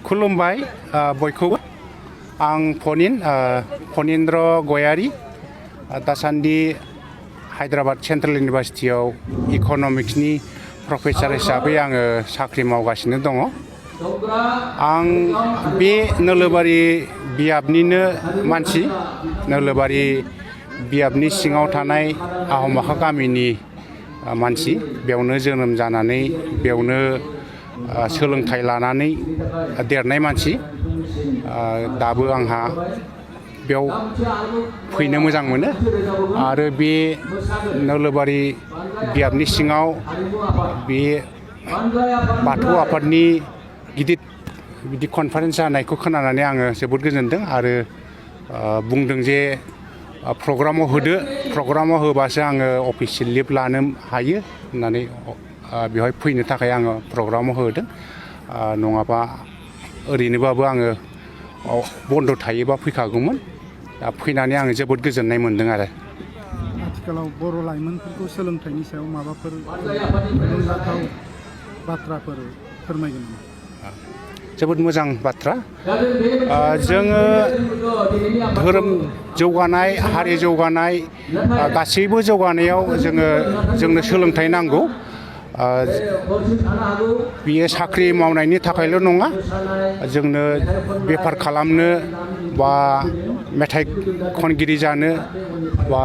खुलुमबाय बयखौबो आं फनिन्द्र गयारी दासान्दि हायद्राबाद सेन्ट्रेल इउनिभारसिटियाव इक'नमिक्सनि प्रफेसार हिसाबै आङो साख्रि मावगासिनो दङ। आं बे नोलोबारि बियाबनिनो मानसि नोलोबारि बियाबनि सिङाव थानाय आहमाखा गामिनि मानसि बेयावनो जोनोम जानानै बेयावनो सोलोंथाइ लानानै देरनाय मानसि दाबो आंहा बेयाव फैनो मोजां मोनो आरो बे नोलोबारि बियाबनि सिङाव बे बाथौ आफादनि गिदिर बिदि कनफारेन्स जानायखौ खोनानानै आङो जोबोद गोजोनदों आरो बुंदों जे प्रग्रामाव होदो प्रग्रामाव होबासो आङो अफिसियेल लिभ लानो हायो होननानै बेवहाय फैनो थाखाय आङो प्रग्रामाव होदों नङाबा ओरैनोबाबो आङो बन्द थायोबा फैखागौमोन दा फैनानै आङो जोबोद गोजोननाय मोनदों आरो आथिखालाव बर' लाइमोनफोरखौ सोलोंथाइनि सायाव माबाफोर रंजाथाव बाथ्राफोर फोरमायगोन नामा? जोबोद मोजां बाथ्रा जोङो धोरोम जौगानाय हारि जौगानाय गासैबो जौगानायाव जोंनो सोलोंथाइ नांगौ बियो साख्रि मावनायनि थाखायल' नङा जोंनो बेफार खालामनो बा मेथाइ खनगिरि जानो बा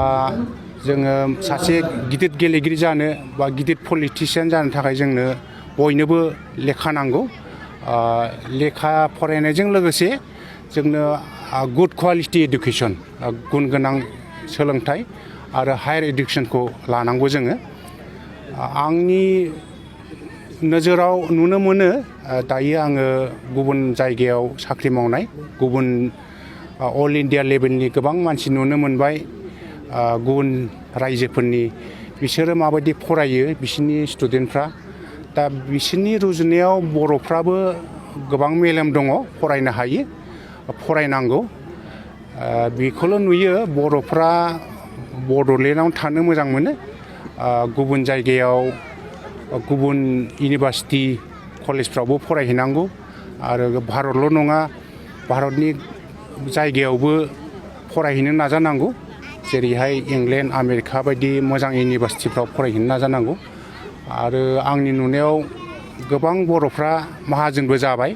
जोङो सासे गिदिर गेलेगिरि जानो बा गिदिर पलिटिसियान जानो थाखाय जोंनो बयनोबो लेखा नांगौ लेखा फरायनायजों लोगोसे जोंनो गुड क्वालिटि इडुकेसन गुन गोनां सोलोंथाइ आरो हायार इडुकेसनखौ लानांगौ जोङो आंनि नोजोराव नुनो मोनो दायो आङो गुबुन जायगायाव साख्रि मावनाय गुबुन अल इन्डिया लेभेलनि गोबां मानसि नुनो मोनबाय गुबुन रायजोफोरनि बिसोरो माबायदि फरायो बिसोरनि स्टुडेन्टफ्रा दा बिसोरनि रुजुनायाव बर'फ्राबो गोबां मेलेम दङ फरायनो हायो फरायनांगौ बेखौल' नुयो बर'फ्रा बड'लेण्डआव थानो मोजां मोनो गुबुन जायगायाव गुबुन इउनिभारसिटि कलेजफ्रावबो फरायहैनांगौ आरो भारतल' नङा भारतनि जायगायावबो फरायहैनो नाजानांगौ जेरैहाय इंलेण्ड आमेरिका बायदि मोजां इउनिभारसिटिफ्राव फरायहैनो नाजानांगौ आरो आंनि नुनायाव गोबां बर'फ्रा माहाजोनबो जाबाय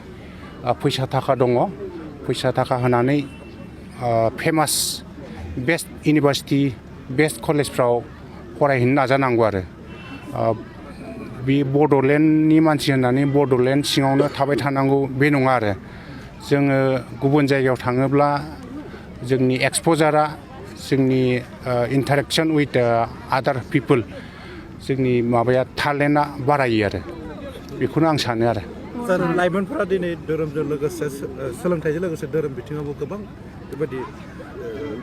फैसा थाखा दङ फैसा थाखा होनानै फेमास बेस्ट इउनिभारसिटि बेस्ट कलेजफ्राव फरायहैनो नाजानांगौ आरो बे बड'लेण्डनि मानसि होननानै बड'लेण्ड सिङावनो थाबाय थानांगौ बे नङा आरो जोङो गुबुन जायगायाव थाङोब्ला जोंनि एक्सप'जारा जोंनि इन्टारेक्सन उइथ आदार पिपोल जोंनि माबाया टेलेन्टआ बारायो आरो बेखौनो आं सानो आरो सार लाइमोनफोरा दिनै धोरोमजों लोगोसे सोलोंथाइजों लोगोसे धोरोम बिथिङावबो गोबां बेबायदि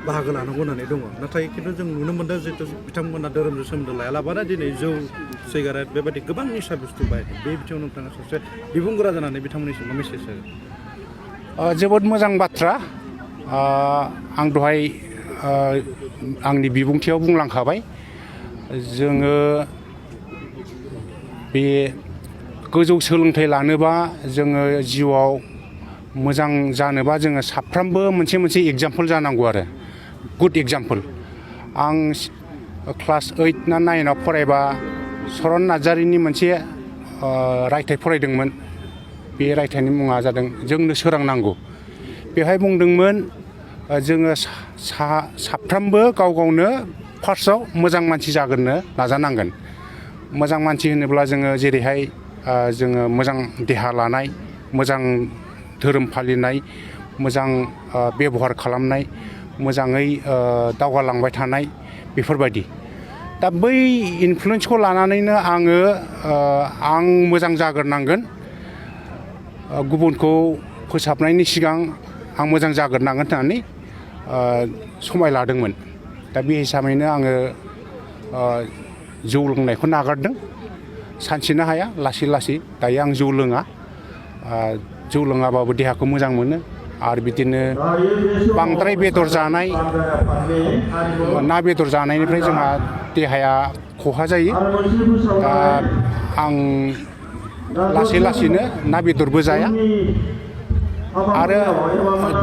बाहागो लानांगौ होननानै दङ नाथाय खिन्थु जों नुनो मोन्दों जिहेतु बिथांमोना धोरोमजों सोमोन्दो लायालाबानो दिनै जौ सिगारेट बेबायदि गोबां निसा बुस्थु बाहायदों बे बिथिङाव नोंथाङा सासे बिबुंगोरा जानानै बिथांमोननिसिम मेसेज होगोन जोबोद मोजां बाथ्रा आं दहाय आंनि बिबुंथियाव बुंलांखाबाय जोङो बे गोजौ सोलोंथाइ लानोबा जोङो जिउआव मोजां जानोबा जोङो साफ्रोमबो मोनसे एग्जाम्पल जानांगौ आरो गुड एग्जाम्पल आं क्लास 8 ना 9 आव फरायबा चरन नार्जारिनि मोनसे रायथाइ फरायदोंमोन बे रायथाइनि मुङा जादों जोंनो सोरां नांगौ बेवहाय बुंदोंमोन जोङो साफ्रोमबो गाव गावनो फार्स्टआव मोजां मानसि जाग्रोनो नाजानांगोन मोजां मानसि होनोब्ला जोङो जेरैहाय जोङो मोजां देहा लानाय मोजां धोरोम फालिनाय मोजां बेबहार खालामनाय मोजाङै दावगालांबाय थानाय बेफोरबायदि दा बै इनफ्लुयेन्सखौ लानानैनो आं मोजां जाग्रोनांगोन गुबुनखौ फोसाबनायनि सिगां आं मोजां जाग्रोनांगोन होननानै समाय लादोंमोन दा बे हिसाबैनो आङो जौ लोंनायखौ नागारदों सानसेनो हाया लासै लासै दायो आं जौ लोङा जौ लोङाबाबो देहाखौ मोजां मोनो आरो बिदिनो बांद्राय बेदर जानाय ना बेदर जानायनिफ्राय जोंहा देहाया खहा जायो दा आं लासै लासैनो ना बेदरबो जाया आरो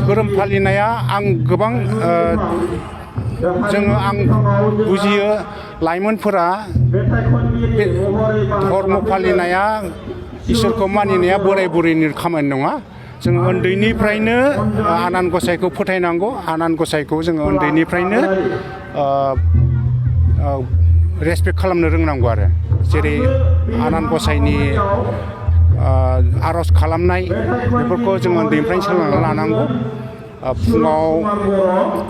धोरोम फालिनाया आं गोबां आं बुजियो लाइमोनफोरा बे धर्म फालिनाया इसोरखौ मानिनाया बोराय बुरैनि खामानि नङा जों उन्दैनिफ्रायनो आनान गसाइखौ फोथायनांगौ आनान गसाइखौ जोङो उन्दैनिफ्रायनो रेसपेक्ट खालामनो रोंनांगौ आरो जेरै आनान गसाइनि आर'ज खालामनाय बेफोरखौ जों उन्दैनिफ्रायनो सोलोंना लानांगौ फुङाव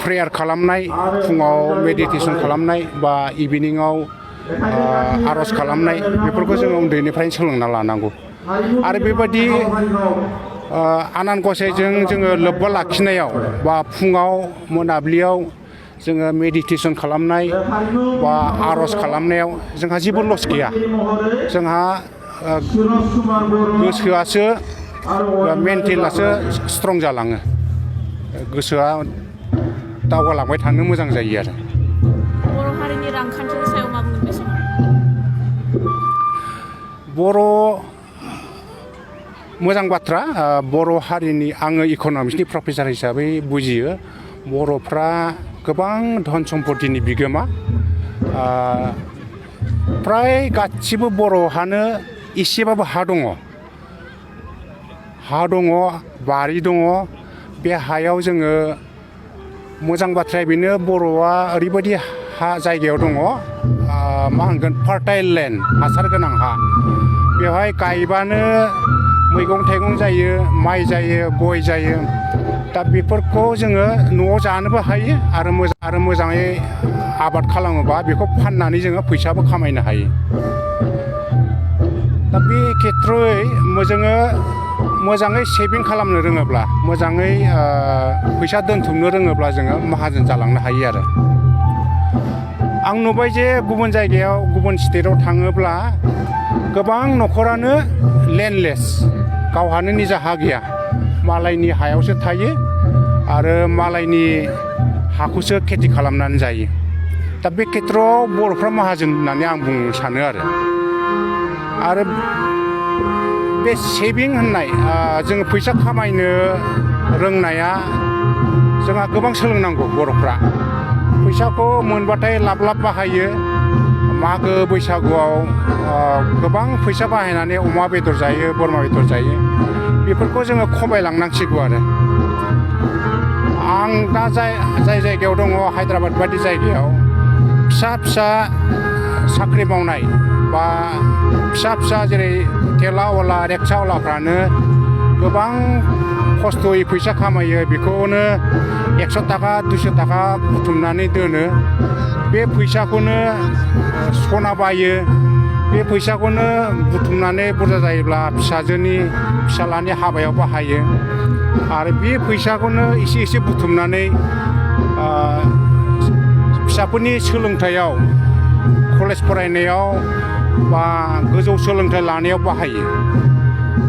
प्रेयार खालामनाय फुङाव मेडिटेसन खालामनाय बा इभिनिङाव आर'ज खालामनाय बेफोरखौ जोङो उन्दैनिफ्रायनो सोलोंना लानांगौ आरो बेबायदि आनान गसाइजों जोङो लोब्बा लाखिनायाव बा फुङाव मोनाबिलियाव जोङो मेडिटेसन खालामनाय बा आर'ज खालामनायाव जोंहा जेबो लस गैया जोंहा गोसोआसो मेन्टेलासो स्ट्रं जालाङो गोसोआ दावगालांबाय थानो मोजां जायो आरो बर' हारिनि रांखान्थिनि सायाव मा बुंगोन बे समाव बर' मोजां बाथ्रा बर' हारिनि आङो इक'नमिक्सनि प्रफेसार हिसाबै बुजियो बर'फ्रा गोबां धन सम्पतिनि बिगोमा फ्राय गासिबो बर'हानो एसेबाबो हा दङ बारि दङ बे हायाव जोङो मोजां बाथ्राया बेनो बर'आ ओरैबायदि हा जायगायाव दङ मा होनगोन फार्टाइल लेन्ड हासार गोनां हा बेवहाय गायबानो मैगं थाइगं जायो माइ जायो गय जायो दा बेफोरखौ जोङो न'आव जानोबो हायो आरो मोजाङै आबाद खालामोबा बेखौ फाननानै जोङो फैसाबो खामायनो हायो दा बे खेत्र'यै जोङो मोजाङै सेभिं खालामनो रोङोब्ला मोजाङै फैसा दोनथुमनो रोङोब्ला जोङो माहाजोन जालांनो हायो आरो आं नुबाय जे गुबुन जायगायाव गुबुन स्टेटआव थाङोब्ला गोबां न'खरानो लेन्डलेस गावहानो निजा हा गैया मालायनि हायावसो थायो आरो मालायनि हाखौसो खेथि खालामनानै जायो दा बे खेत्र'आव बर'फ्रा माहाजोन होननानै आं बुंनो सानो आरो बे सेभिं होननाय जोङो फैसा खामायनो रोंनाया जोंहा गोबां सोलोंनांगौ बर'फ्रा फैसाखौ मोनबाथाय लाब बाहायो मागो बैसागुआव गोबां फैसा बाहायनानै अमा बेदर जायो बोरमा बेदर जायो बेफोरखौ जोङो खमायलांनांसिगौ आरो आं दा जाय जायगायाव दङ हायद्राबाद बायदि जायगायाव फिसा साख्रि मावनाय बा फिसा जेरै थेलावाला रिक्सावालाफ्रानो गोबां खस्थ'यै फैसा खामायो बेखौनो 100 थाखा 200 थाखा बुथुमनानै दोनो बे फैसाखौनो सना बायो बे फैसाखौनो बुथुमनानै बुरजा जायोब्ला फिसालानि हाबायाव बाहायो आरो बे फैसाखौनो एसे बुथुमनानै फिसाफोरनि सोलोंथायाव कलेज फरायनायाव बा गोजौ सोलोंथाइ लानायाव बाहायो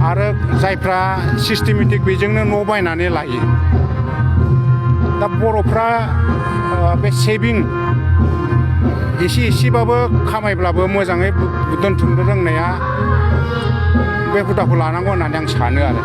आरो जायफ्रा सिस्टेमेटिक बेजोंनो न' बायनानै लायो दा बर'फ्रा बे सेभिं एसेबाबो खामायब्लाबो मोजाङै दोनथुमनो रोंनाया बे हुदाखौ लानांगौ होननानै आं सानो आरो